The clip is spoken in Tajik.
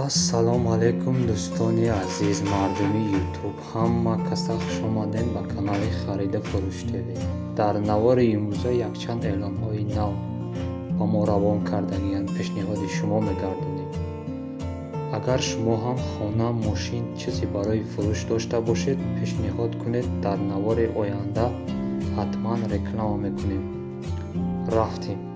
Ассалому алайкум, дӯстони азиз, мардуми Ютуб, ҳама каса хушомадед ба канали Хариду фурӯш ТВ. Дар навори имрӯза якчанд эълонҳои нав ба мо равон кардагианд, пешниҳоди шумо мегардонем. Агар шумо ҳам хона, мошин, чизе барои фурӯш дошта бошед, пешниҳод кунед, дар навори оянда ҳатман реклама мекунем. Рафтем.